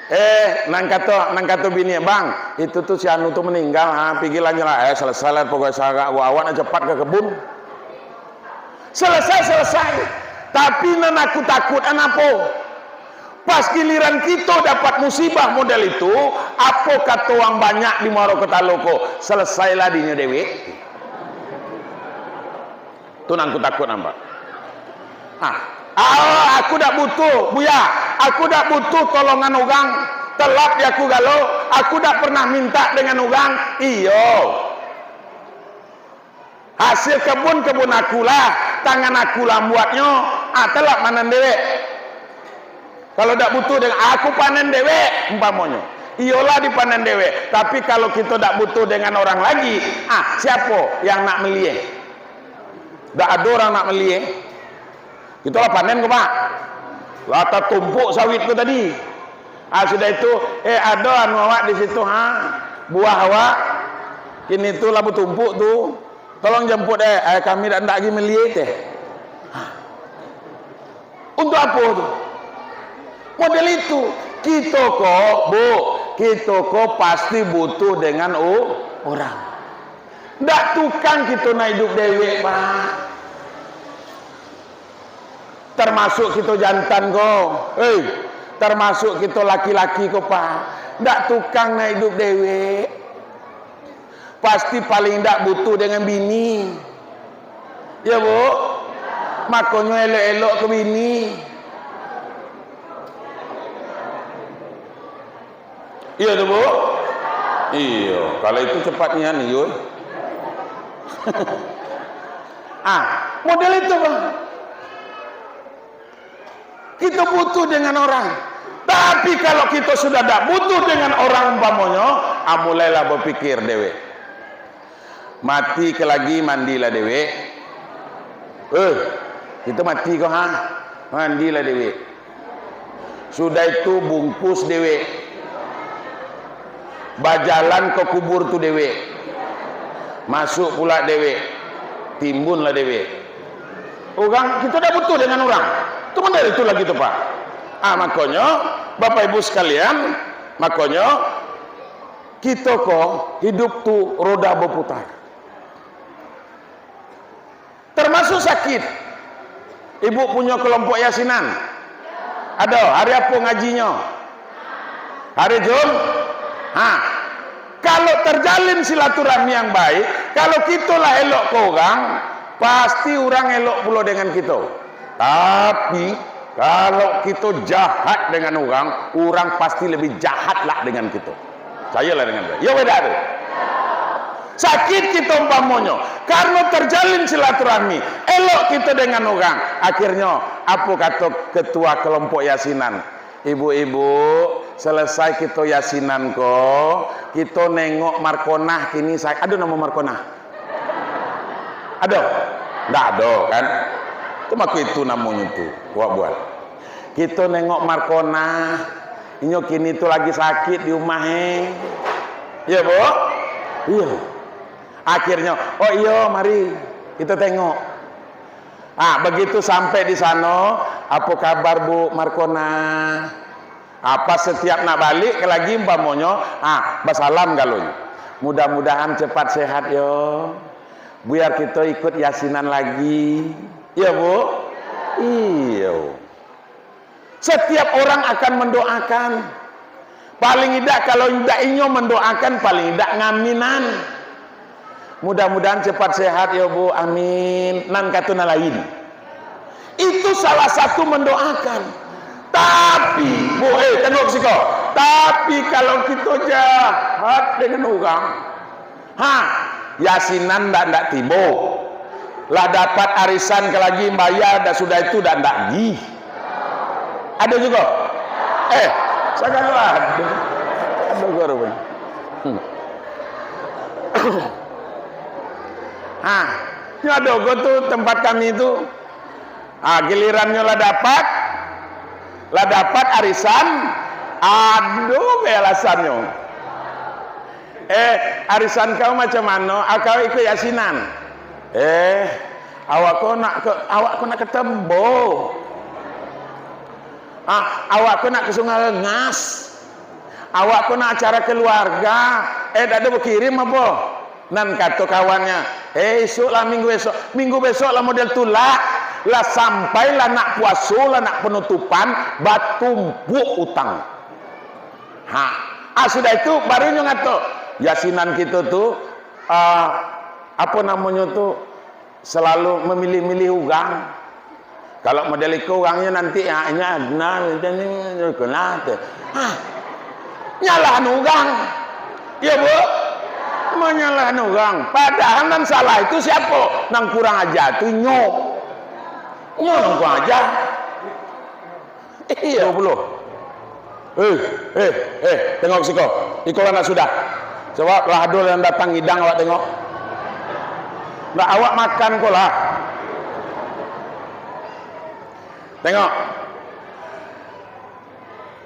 Eh, nan kato, nan kato bini, "Bang, itu tu si anu tu meninggal, ha, pigilah nyo lah." Eh, selesai lah, pokoknya sarak, awak nak cepat ke kebun. Selesai, selesai. Tapi nan aku takut an apo? Pas giliran kito dapat musibah model itu, apo kato urang banyak di Muaro Ketalo ko? Selesailah dinyo dewek. Tu nan ku takut nampak. Ah, ah, aku dak butuh, Buya. Aku dak butuh tolongan urang. Telap di aku galo. Aku dak pernah minta dengan urang. Iyo. Hasil kebun, kebun aku lah. Tangan aku lah buatnyo. Ah, telap manen dewek. Kalau dak butuh dengan, aku panen dewek, umpamonyo. Iyolah dipanen dewek. Tapi kalau kito dak butuh dengan orang lagi, ah, siapo yang nak melieh? Dak ado urang nak melieh. Kito lah panen ko, Pak. Lah tatumpuk sawit ko tadi. Ah, sudah itu, eh, ado anu awak di situ, ha. Buah awak. Kini tu lah batumpuk tu. Tolong jemput, eh, eh, kami dak, dak lagi melieh teh. Untuk apo tu? Model itu. Kito ko, Bu, kito ko pasti butuh dengan u-, urang. Dak tukang kito nak idup dewek, Pak. Termasuk kito jantan ko, hei, termasuk kito laki-laki ko, Pak. Dak tukang nak idup dewek. Pasti paling indak butuh dengan bini. Iyo, Bu? Makonyo elok-elok ka bini. Iyo tu, Bu? Iyo, kalau itu cepat nian, iyo. Ah, model itu, Bang. Kito butuh dengan orang. Tapi kalau kito sudah dak butuh dengan orang umpamonyo, ah, mulailah bapikir dewek. Mati ka lagi, mandilah dewek. Eh, kito mati ko, ha? Mandilah dewek. Sudah itu bungkus dewek. Bajalan ka kubur tu dewek. Masuk pula dewek. Timbunlah dewek. Urang, kito dak butuh dengan urang. Tu model itu lagi tu, Pak. Ah, makonyo, Bapak Ibu sekalian, makonyo, kito ko hidup tu roda baputar. Termasuk sakit. Ibu punyo kelompok yasinan? Ado. Hari apo ngajinyo? Hari Jum-, ha. Kalau terjalin silaturahmi yang baik, kalau kito lah elok ka urang, pasti urang elok pulo dengan kito. Tapi, kalau kito jahat dengan urang, urang pasti lebih jahat lah dengan kito. Cayolah dengan tu. Iyo, beda tu. Sakit kito umpamonyo, karano terjalin silaturahmi, elok kito dengan urang. Akhirnyo, apo kato ketua kelompok yasinan? "Ibu-ibu, selesai kito yasinan ko, kito nengok Markonah kini sa-," ado namo Markonah? Ado? Ndak ado, kan? Tu mako itu namonyo tu, buat-buat. Kito nengok Markonah, inyo kini tu lagi sakit di rumah, eh. Iyo, Bu? Iyo. Akhirnyo, "Oh iyo, mari kito tengok." Ah, begitu sampai di sano, "Apo kabar, Bu Markonah?" Ah, pas setiap nak balik ka lagi umpamonyo, ah, basalam galonyo. "Mudah-mudahan cepat sehat yo. Biar kito ikut yasinan lagi." Iyo, Bu? Iyo. Setiap orang akan mendoakan. Paling indak, kalau indak inyo mendoakan, paling indak ngaminan. "Mudah-mudahan cepat sehat yo, Bu. Amin." Nan kato nan lain. Itu salah satu mandoakan. Tapi, bu, eh, tengok siko. Tapi kalau kito jahat dengan urang, ha, yasinan ndak, ndak tibo. Lah dapat arisan ka lagi bayar, dah sudah itu ndak, ndak gi. Ado jugo? Eh, sagalo ado. Ado jugo rupanya. Hmm. Ha, nyo ado jugo tu tempat kami tu. Ah, gilirannyo lah dapat, lah dapat arisan, ado be alasannyo. Eh, arisan kau macam mano? Ah, kau ikut yasinan. Eh, awak ko nak ke, awak ko nak ke Tebo. Ah, awak ko nak ke Sungai Rengas. Awak ko nak acara keluarga. Eh, dak ado bakirim apo? Nan kato kawannyo, "Eh, isok lah minggu besok." Minggu besok lah model tu lah. Lah sampai lah nak puaso, lah nak penutupan, batumpuak utang. Ha. Ah, sudah itu, baru nyo ngato, yasinan kito tu, ah, apo namonyo tu, salalu mamilih-milih urang. Kalau model iko urangnyo nanti, ah, inyo, nah, macam ni, iko nah, tu. Ah, nyalahan urang. Iyo, Bu? Manyalahan urang. Padahal nan salah itu siapo? Nan kurang aja tu nyo. Nyo nan kurang aja. Iyo. Duo puluah. Eh, eh, eh, tengok siko. Iko lah nak sudah. Sabab lah ado nan datang ngidang awak tengok. Ndak, awak makan ko lah. Tengok.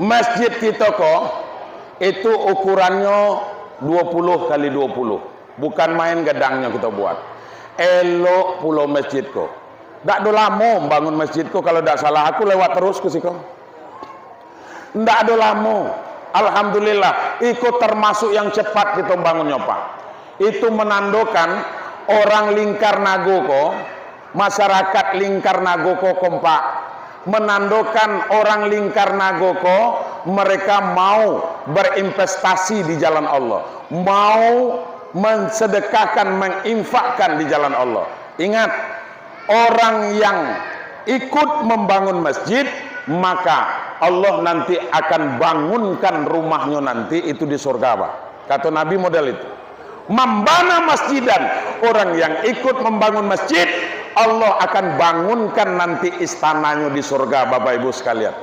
Masjid kito ko, itu ukurannyo duo puluah kali duo puluah. Bukan main gadangnyo kito buat. Elok pulo masjid ko. Dak do lamo bangun masjid ko, kalau dak salah aku lewat terus ke siko. Ndak ado lamo. Alhamdulillah, iko termasuk yang cepat kito bangunnyo, Pak. Itu menandakan orang Lingkar Nago ko, masyarakat Lingkar Nago ko kompak. Menandakan orang Lingkar Nago ko, mereka mau berinvestasi di jalan Allah, mau mensedekahkan, menginfakkan di jalan Allah. Ingat, orang yang ikut membangun masjid, maka Allah nanti akan bangunkan rumahnyo nanti itu di surga, Pak. Kato Nabi model itu. "Man bana masjidan," orang yang ikut membangun masjid, Allah akan bangunkan nanti istananyo di surga, Bapak Ibu sekalian.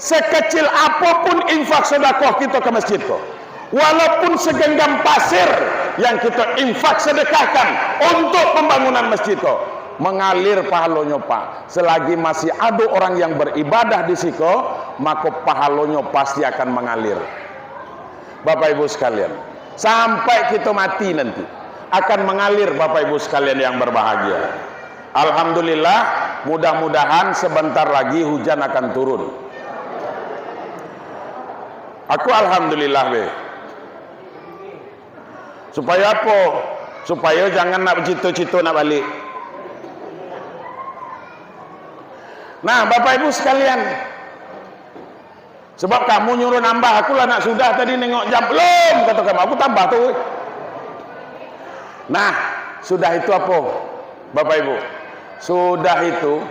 Sekecil apapun infak sedekah kito ka masjid ko, walaupun segenggam pasir yang kito infak sedekahkan untuk pembangunan masjid ko, mengalir pahalonyo, Pak. Selagi masih ado orang yang beribadah di siko, mako pahalonyo pasti akan mengalir. Bapak Ibu sekalian, sampai kito mati nanti, akan mengalir, Bapak Ibu sekalian yang berbahagia. Alhamdulillah, mudah-mudahan sebentar lagi hujan akan turun. Aku alhamdulillah be. Supayo apo? Supayo jangan nak bacito-cito nak balik. Nah, Bapak Ibu sekalian, sebab kamu nyuruh nambah, aku lah nak sudah tadi nengok jam. "Belum," kato kamu, "aku tambah tu, weh." Nah, sudah itu apo, Bapak Ibu? Sudah itu,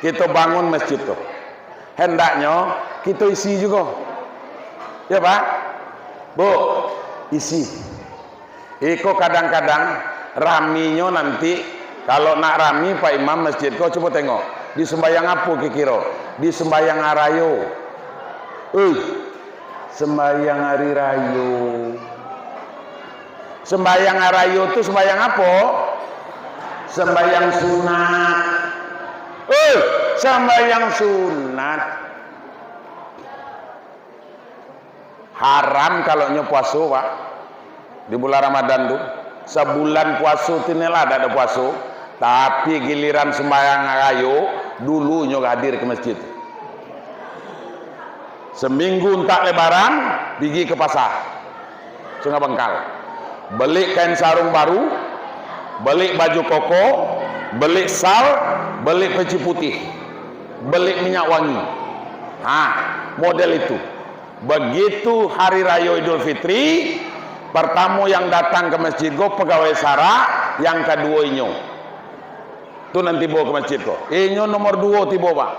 kito bangun masjid tu. Hendaknyo kito isi jugo. Ya, Pak? Bu, isi. Iko kadang-kadang raminyo nanti, kalau nak rami Pak Imam masjid ko, cubo tengok, di sembahyang apo kikiro? Di sembahyang arayo. Uih, sembahyang ari rayo. Sembahyang arayo tu sembahyang apo? Sembahyang sunat. Uih, sembahyang sunat. Haram kalau nyo puaso, Pak. Di bulan Ramadan tu, sabulan puaso tu ni lah dak ado puaso, tapi giliran sembahyang rayo, dulu nyo hadir ka masjid. Seminggu untak Lebaran, pigi ka pasa Sungai Bangkal. Beli kain sarung baru, beli baju koko, beli sal, beli peci putih, beli minyak wangi. Ha, model itu. Begitu hari rayo Idul Fitri, pertamo yang datang ka masjid ko pegawai sara, yang kaduo inyo. Tu nan tibo ka masjid ko. Inyo nomor duo tibo, Pak.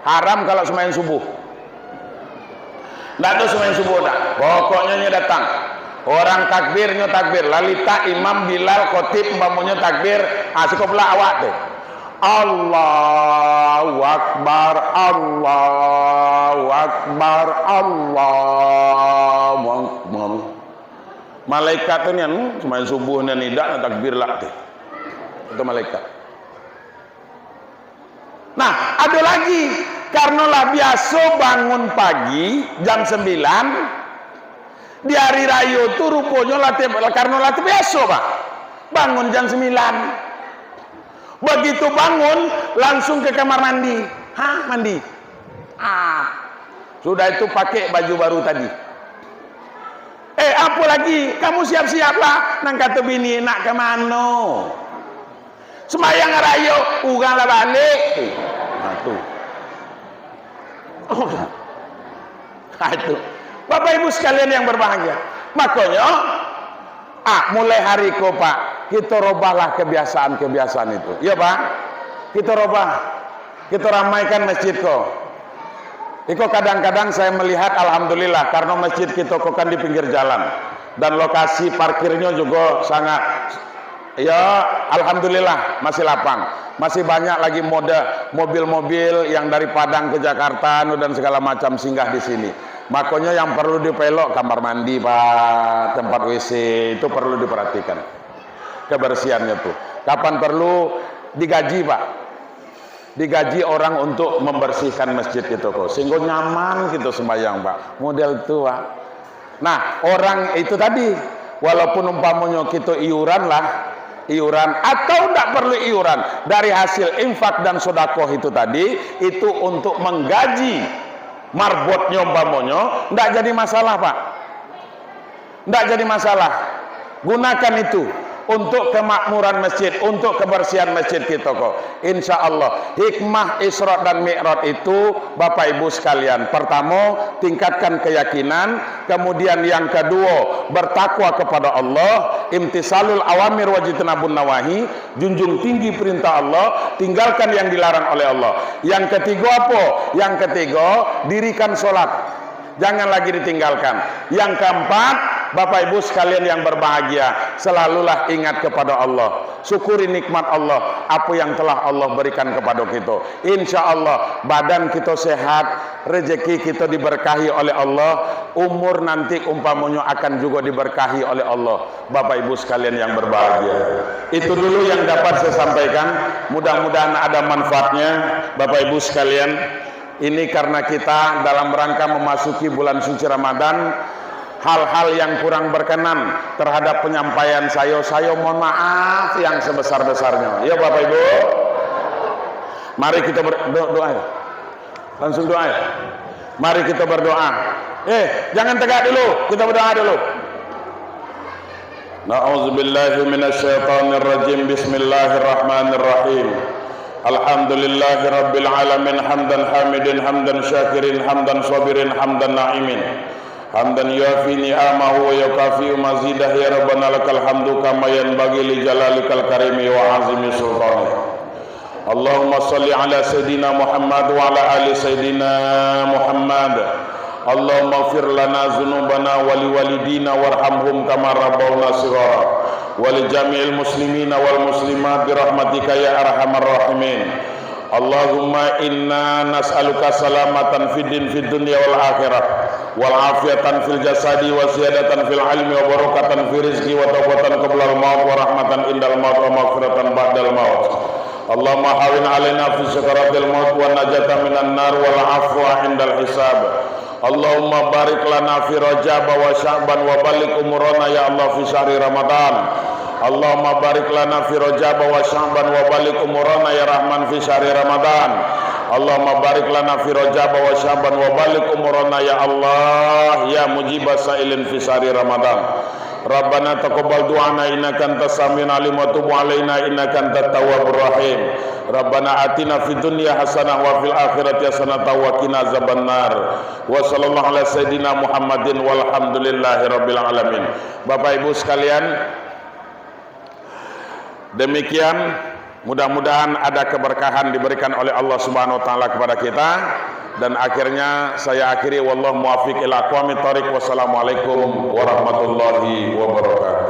Haram kalau sumbayang subuh. Ndak tu sumbayang subuh ndak. Pokoknyo inyo datang. Orang takbir, inyo takbir. Lah litak imam, Bilal, khotib, umpamonyo takbir. Ah, siko pula awak tu. Allahu Akbar, Allahu Akbar, Allahu Akbar. Malaikat tu nian, hmm, sumbayang subuh nian idak, nak takbir lah tu. Itu malaikat. Nah, ado lagi, karano lah biaso bangun pagi jam sembilan, di hari rayo tu ruponyo lah te-, karano lah terbiaso, Pak. Bangun jam sembilan. Begitu bangun, langsung ke kamar mandi. Ha, mandi. Ah, sudah itu pakai baju baru tadi. Eh, apo lagi? Kamu siap-siaplah. Nan kato bini, nak ka mano? Sembahyang rayo, urang lah balik. Nah, tu. Nah, tu. Bapak Ibu sekalian yang berbahagia. Makonyo, ah, mulai hari ko, Pak, kito robahlah kebiasaan-kebiasaan itu. Iyo, Pak? Kito robah. Kito ramaikan masjid ko. Iko kadang-kadang saya melihat, alhamdulillah, karena masjid kito ko kan di pinggir jalan. Dan lokasi parkirnyo juga sangat, ya, alhamdulillah, masih lapang. Masih banyak lagi mode mobil-mobil yang dari Padang ke Jakarta, anu, dan segala macam singgah di sini. Makonyo yang perlu dipaelok kamar mandi, Pak, tempat W C, itu perlu diperhatikan. Kebersihannya tu. Kapan perlu digaji, Pak? Digaji orang untuk membersihkan masjid kito ko, sehingga nyaman kito sembahyang, Pak. Model tu, Pak. Nah, orang itu tadi, walaupun umpamonyo kito iuran lah, iuran, atau ndak perlu iuran, dari hasil infak dan sodakoh itu tadi, itu untuk menggaji marbotnyo umpamonyo, ndak jadi masalah, Pak. Ndak jadi masalah. Gunakan itu untuk kemakmuran masjid, untuk kebersihan masjid kito ko. Insya Allah, hikmah Isra dan Mi'raj itu, Bapak Ibu sekalian, pertamo, tingkatkan keyakinan, kemudian yang kedua, bertakwa kepada Allah, imtisalul awamir wajtinabun nawahi, junjung tinggi perintah Allah, tinggalkan yang dilarang oleh Allah. Yang ketiga apo? Yang ketiga, dirikan solat. Jangan lagi ditinggalkan. Yang keempat, Bapak Ibu sekalian yang berbahagia, selalulah ingat kepada Allah. Syukuri nikmat Allah, apa yang telah Allah berikan kepada kita. Insya Allah, badan kita sehat, rezeki kita diberkahi oleh Allah, umur nanti umpamonyo akan juga diberkahi oleh Allah. Bapak Ibu sekalian yang berbahagia, itu dulu yang dapat saya sampaikan. Mudah-mudahan ada manfaatnya, Bapak Ibu sekalian. Ini karena kita dalam rangka memasuki bulan suci Ramadan, hal-hal yang kurang berkenan terhadap penyampaian saya, saya mohon maaf yang sebesar-besarnya. Ya, Bapak Ibu, mari kita ber-, do-, doa. Langsung doa, ya. Mari kita berdoa. Eh, jangan tegak dulu, kita berdoa dulu. A'udzubillahi minasyaitonirrajim. Bismillahirrahmanirrahim. Alhamdulillahirabbil alamin, hamdan hamidin, hamdan syakirin, hamdan sabirin, hamdan na'imin. Hamdan yuafi ni'amahu wa yukafi'u mazidah, ya Rabbana lakal hamdu kama yanbaghi li jalalikal karimi wa azimi sultanik. Allahumma salli ala Sayyidina Muhammad wa ala ali Sayyidina Muhammad. Allahumma ighfir lana dzunubana wa liwalidina warhamhum kama rabbawna shighara. Wa li jami'il muslimina wal muslimat bi rahmatika ya arhamar rahimin. Allahumma inna nas'aluka salamatan fid din fid dunya wal akhirah, wal afiyatan fil jasadi, wa ziyadatan fil ilmi, wa barakatan fi rizqi, wa taubatan qablal maut, wa rahmatan indal maut, wa maghfiratan ba'dal maut. Allahumma hawin alaina fi sakaratil maut, wa najatan minan nar, wal afwa indal hisab. Allahumma barik lana fi Rajab wa Sya'ban wa balligh umurana ya Allah fi syahri Ramadan. Allahumma barik lana fi Rajab wa Sya'ban wa balligh umurana ya Rahman fi syahri Ramadan. Allahumma barik lana fi Rajab wa Sya'ban wa balligh umurana ya Allah ya mujibas sa'ilin fi syahri Ramadan. Rabbana taqabbal du'ana innaka antas samiul alim wa tub alaina innaka antat tawwabur rahim. Rabbana atina fid dunya hasanah wa fil akhirati hasanah wa qina azabannar. Wa sallallahu ala sayyidina Muhammadin walhamdulillahi rabbil alamin. Bapak Ibu sekalian, demikian Mudah-mudahan ada keberkahan diberikan oleh Allah Subhanahu wa Ta'ala kepada kita. Dan akhirnya saya akhiri, wallahu muwaffiq ila aqwamit thariq. Wassalamualaikum warahmatullahi wabarakatuh.